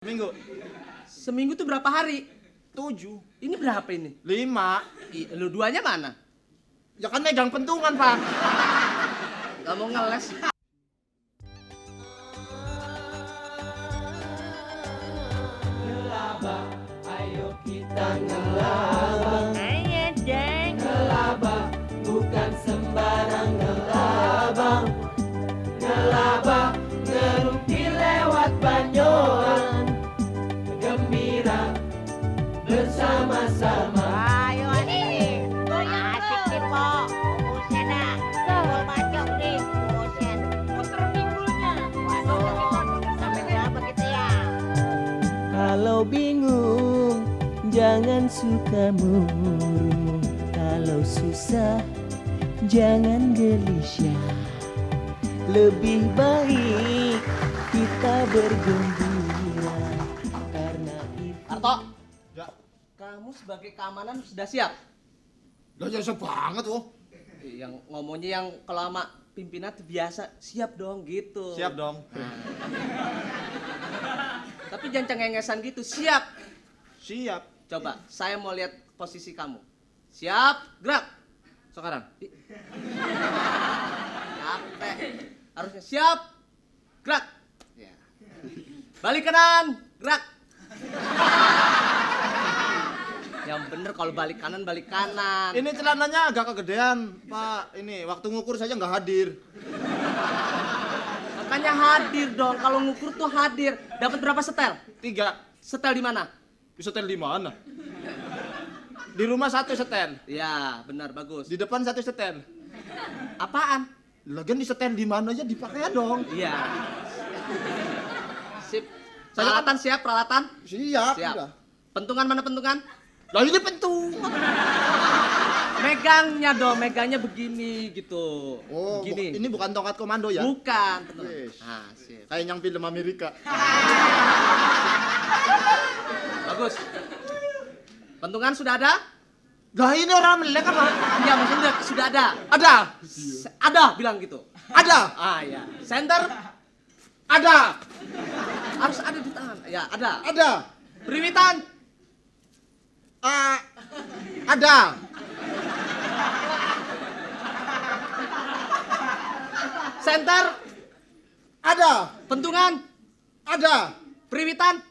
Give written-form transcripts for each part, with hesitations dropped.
Seminggu. Seminggu tuh berapa hari? 7. Ini berapa ini? 5. Lu duanya mana? Ya kan megang pentungan, Pak. Gak mau ngeles. Ngelaba, ayo kita ngelaba. Ayo deng. Ngelaba, bukan sembarang ngelaba. Ngelaba, ngerumpi lewat banyoan. Gembira bersama-sama. Ayo nih, asik nih po, buset dah, gol macam nih, buset, puter pinggulnya, waduh, sampai berapa gitu ya? Kalau bingung, jangan suka murung. Kalau susah, jangan gelisah. Lebih baik kita bergembira karena itu. Arto, Ya. kamu sebagai keamanan sudah siap? Lah ya banget, oh. Yang ngomongnya yang kalau sama pimpinan tuh biasa, siap dong gitu. Siap dong. Tapi jangan cengengesan gitu, siap. Siap. Coba, saya mau lihat posisi kamu. Siap, gerak. Sekarang. Capek. Harusnya siap, gerak. Ya. Balik kanan, gerak. Yang bener kalau balik kanan, balik kanan. Ini celananya agak kegedean, Pak. Ini waktu ngukur saja nggak hadir. Makanya hadir dong, kalau ngukur tuh hadir. Dapat berapa setel? 3. Setel di mana? Setel di mana? Di rumah 1 setel. Ya, benar, bagus. Di depan 1 setel. Apaan? Lagian di setel di mana aja dipakai dong. Iya. Sip. Peralatan siap, peralatan? Siap. Siap. Udah. Pentungan mana pentungan? Lah ini pentung. Megangnya dong, megangnya begini gitu. Oh, Gini. ini bukan tongkat komando ya? Bukan. Pentungan. Yes. Nah, sip. Kayak yang film Amerika. Bagus. Pentungan sudah ada? Lah ini orang melek apa? Iya, maksudnya sudah ada. Ada. Ada, bilang gitu. Ada. Ah, ya. Center Ada. harus ada di tangan. Ya, ada. Ada. Periwitan. Ada. Center. Ada. Pentungan. Ada. Periwitan.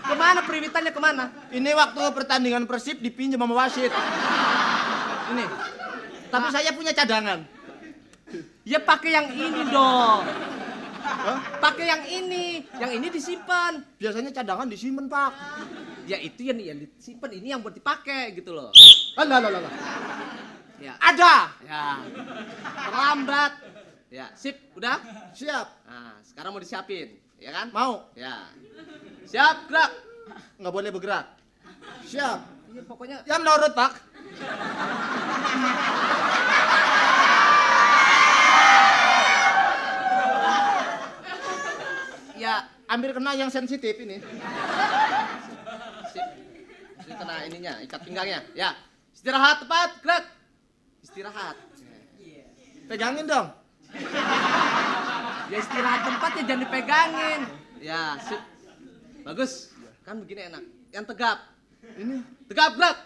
Kemana periwitannya kemana? Ini waktu pertandingan Persib dipinjam sama wasit. Ini. Tapi saya punya cadangan. Ya pakai yang ini dong. Hah? Pakai yang ini disimpan. Biasanya cadangan disimpan, Pak. Ya itu yang disimpan, ini yang buat dipakai gitu loh. Alah. Ya, Ada. ya. Terlambat. Ya, sip, udah? Siap. Nah, sekarang mau disiapin, ya kan? Mau. Ya. Siap, gerak. Nggak boleh bergerak. Siap. Iya, pokoknya Yang menurut, Pak. ya, Ambil kena yang sensitif ini. sip. Ini kena ininya, ikat pinggangnya. Ya. Istirahat tepat, gerak. Istirahat. Pegangin dong. Ya istirahat tempat ya jangan dipegangin. Ya, sip. Bagus. Kan begini enak. Yang tegap. Ini. Tegap, gerak.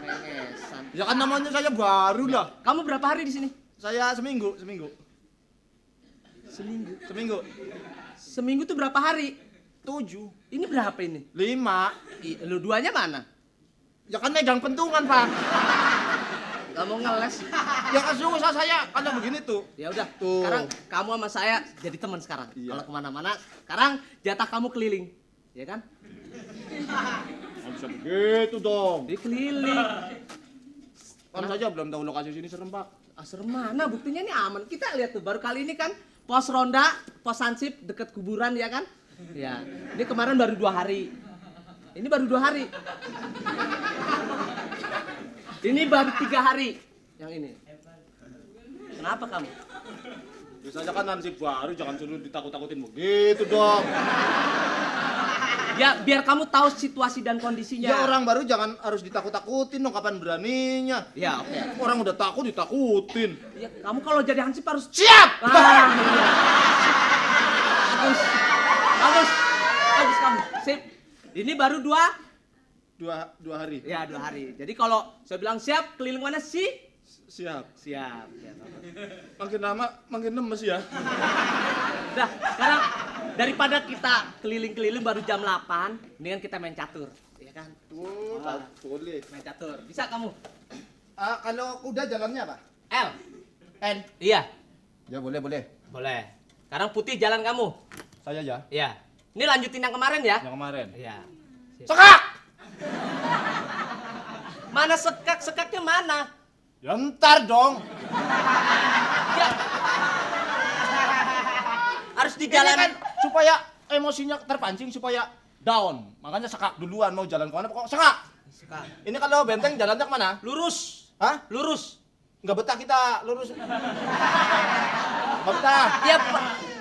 Mengesan. Ya kan namanya saya baru lah. Kamu berapa hari di sini? Saya seminggu. Seminggu. Seminggu tuh berapa hari? 7. Ini berapa ini? 5. Lu duanya mana? Ya kan megang pentungan, Pak. Gak mau ngeles. Ya kan susah saya karena begini tuh. Ya udah. Tuh. Sekarang kamu sama saya jadi teman sekarang. Iya. Kalau kemana-mana, sekarang jatah kamu keliling, ya kan? Nggak bisa begitu dong. Dia keliling. Kan saja belum tahu lokasi sini serem, Pak. Serem mana? Buktinya ini aman. Kita lihat tuh baru kali ini kan pos ronda, pos hansip deket kuburan ya kan? Ya. Ini kemarin baru 2 hari. Ini baru 2 hari. Ini baru 3 hari. Yang ini. Kenapa kamu? Biasanya kan hansip baru jangan suruh ditakut-takutin begitu dong. Ya biar kamu tahu situasi dan kondisinya. Ya orang baru jangan harus ditakut-takutin dong, kapan beraninya. Ya oke. Orang udah takut ditakutin. Ya, kamu kalau jadi hansip harus Siap! iya. Bagus. Bagus. Bagus kamu. Sip. Ini baru dua Dua hari. ya 2 hari. Jadi kalau saya bilang siap, keliling mana sih? Siap. Siap. Makin lama makin lemes ya. Nah, sekarang daripada kita keliling-keliling baru jam 8, mendingan kita main catur, ya kan? Tuh, boleh. Main catur. Bisa kamu? Kalau kuda jalannya apa? L. N. Iya. Ya boleh. Boleh. Sekarang putih jalan kamu. Saya ya. Iya. Ini lanjutin yang kemarin ya? Yang kemarin. Iya. Sekak! Mana sekak? Sekaknya mana? Ya ntar dong. Ya. Harus di Ini jalan. kan supaya emosinya terpancing, supaya down. Makanya sekak duluan, mau jalan kemana pokoknya sekak. Sekak. Ini kalau benteng jalannya kemana? Lurus. Hah? Lurus. Nggak betah kita lurus. Nggak betah. Ya,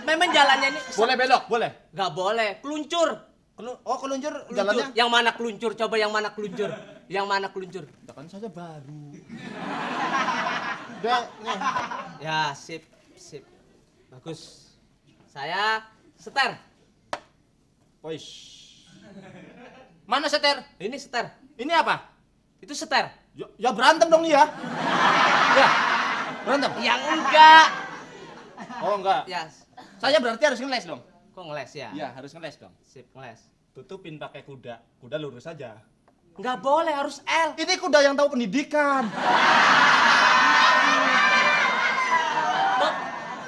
memang jalannya ini Boleh belok, boleh. nggak boleh. Keluncur. Keluncur Keluncur. jalannya? Yang mana keluncur? Coba yang mana keluncur? Yang mana keluncur? Ya kan saja baru. Udah, nih. Ya, sip. Bagus. Saya seter. Wais. Mana seter? Ini seter. Ini apa? Itu seter. Ya berantem dong nih ya. Ya, berantem. Yang enggak. Oh enggak. Ya. Saya berarti harus ngeles dong. Kok ngeles ya? Iya, harus ngeles dong. Sip, ngeles. Tutupin pakai kuda. Kuda lurus aja. Nggak boleh, harus L. Ini kuda yang tahu pendidikan. Tuh,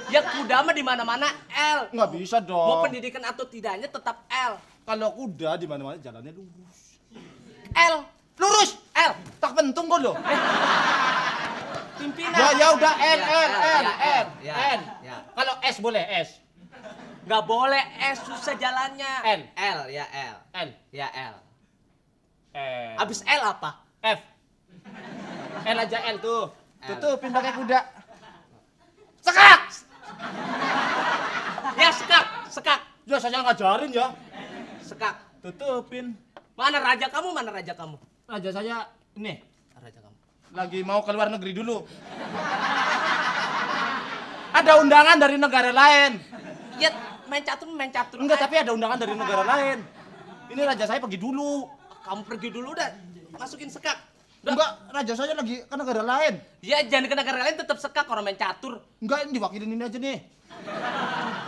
ya kuda mah di mana-mana L. Nggak bisa dong. Mau pendidikan atau tidaknya tetap L. Kalau kuda di mana-mana jalannya lurus. L. Lurus. L. Tak pentung kok loh. Pimpinan. Ya udah N. Ya. Ya. Kalau S boleh S. Nggak boleh S, susah jalannya. N. L, ya L. N. Ya L. N. Abis L apa? F. L aja L tuh. L. Tutupin pakai kuda. Sekak. Ya sekak, sekak, Ya saya ngajarin ya. sekak. Tutupin. Mana raja kamu? Mana raja kamu? Raja saya ini Raja kamu. lagi mau ke luar negeri dulu. Ada undangan dari negara lain. Ya main catur. Enggak, tapi ada undangan dari negara lain. Ini raja saya pergi dulu. Kamu pergi dulu dah. Masukin sekak. Udah. Enggak, raja saya lagi ke negara lain. Ya jangan ke negara lain, tetap sekak orang main catur. Enggak, ini diwakilin ini aja nih.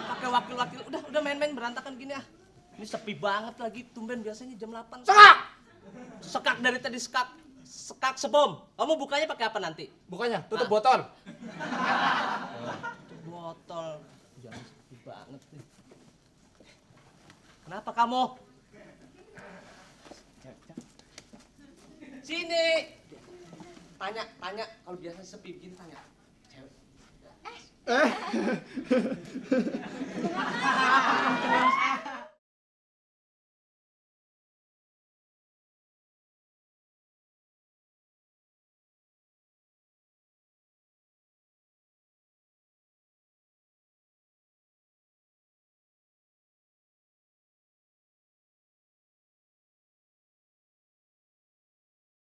Pakai wakil-wakil. Udah main-main berantakan gini ah. Ini sepi banget lagi. Tumben biasanya jam 8. Sekak. Sekak dari tadi sekak. Sekak sebom. Kamu bukanya pakai apa nanti? Bukannya tutup Ah. botol. Botol. Jangan sepi banget nih. Kenapa kamu? Sini. Tanya. Kalau biasa sepi begini tanya. Cewek.